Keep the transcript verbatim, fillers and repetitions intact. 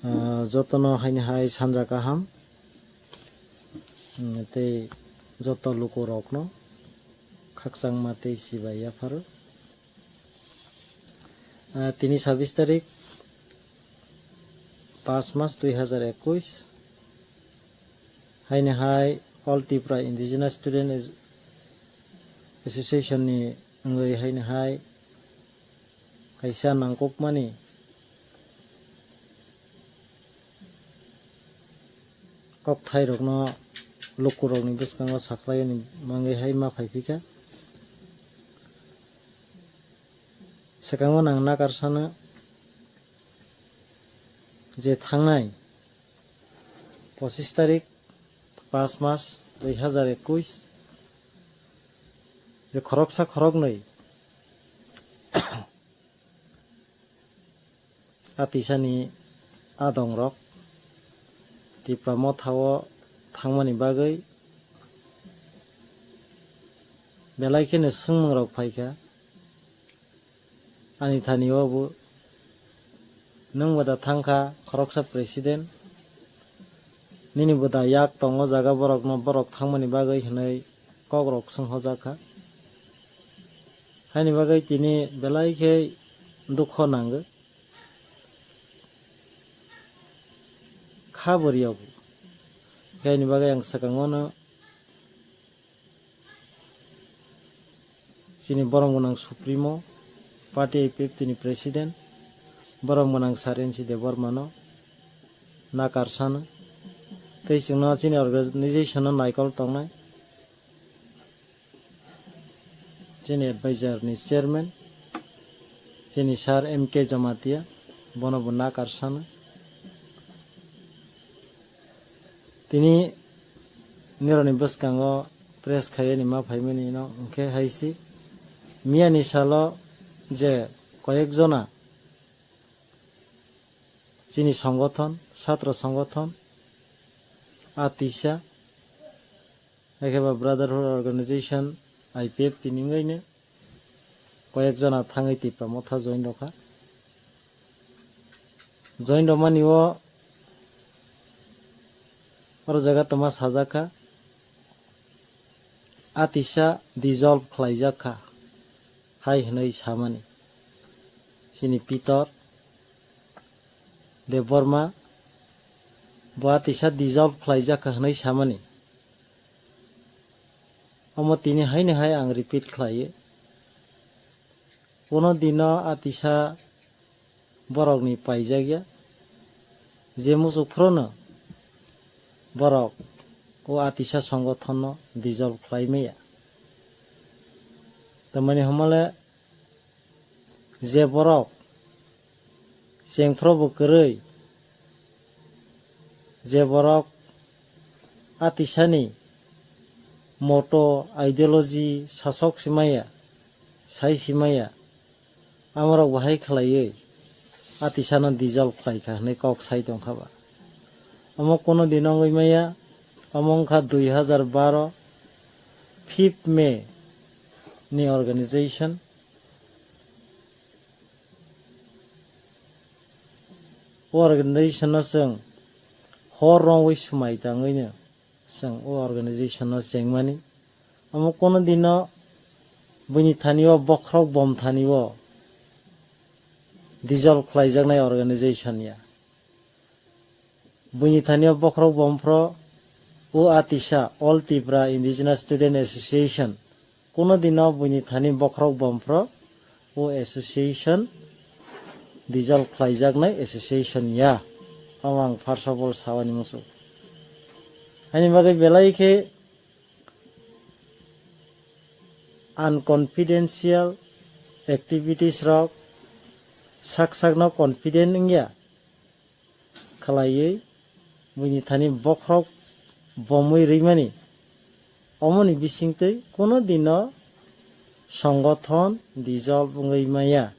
Ah, jotono haini hai sanja kaham, mm, tei joto lukurokno khakchangma tei chibai yapharo. Ah, tini sabis tarik, pas mas dui hazar ekwis, haini hai All Tripura Indigenous Student As-, Association ni wngwi haini hai kaisa nangkukmani kokthairokno lukurokni bwskango sakhlaiyani mangwi hai ma phaiphikha. Swkango nang nakarsano je thangnai pochis tarik, pas mas dui hazar ekwis, je khoroksa khoroknwi a tisani adongrok Tipra Mothao thangmani bagwi belai kheno swngmungrok phaikha. Ani thani o bo, nwng bo da thangkha khoroksa president, nini bo da yak tongo jaga borokno, borok thangmani bagwi hinwi kokrok swnghojak kha. Haini bagwi tini belai khe dukho nango. Kha bo riyok. Haini bagwi ang swkango no chini borom gwnang Supremo, Party I P F T ni President, borom gwnang Sir N C Debbarma no nakarsano. Tei chwngno chini organization no naikol tongnai. Chini advisor ni chairman, chini Sir M K Jamatia, bono bo nakarsano. Tini nironi bwskango press khaiyani ma phaimani no hwnkhe hai se, miyani salo je koyek jona chini songothon, satro songothon, a tisa, Haikhe ba Brotherhood Organization, I P F T ni wngwi no koyek jona thangwi Tipra Motha join rwkha. Join rwmani o oro jaga tongma sajak kha, a tisa dissolve khlaijak kha hai hwnwi samani. Chini Pitor Debbarma bo a tisa dissolve khlaijak kha hwnwi samani. Omo tini haino hai ang repeat khlaio. Kuno dino a tisa borokni paijakya. Je muchuk phrono borok o a tisa songothonno dissolve khlai maya. Tamani hwnmale je borok chengphro bo kwrwi, je borok a tisani motto, ideology sasok simaya, sai simaya, amorok bahai khlaiwi a tisano dissolve khlaikha hwnwi kok sai tongkha ba. Omo kuno din wngwi maya, omo wngkha dui hazar baro fifth May ni organization. O organization no chwng hor romwi swmai tangwino chwng o organization no chengmani. Omo kuno dino buini thani o bokhorok bom thani o dissolve khlaijaknai organization ya. Buini thani o bokhorok bomphro o a tisa All Tripura Indigenous Student Association. Kuno dino buini thani bokhorok bomphro o association dissolve khlaijaknai association ya. Omo ang first of all sawani muchung. Ani bagwi belai khe unconfidential activities rok sak sakno confident wngya khlaiwi buini thani bokhorok bomwi rwimani, omoni bisingtwi kuno dino songothon dissolve wngwi maya.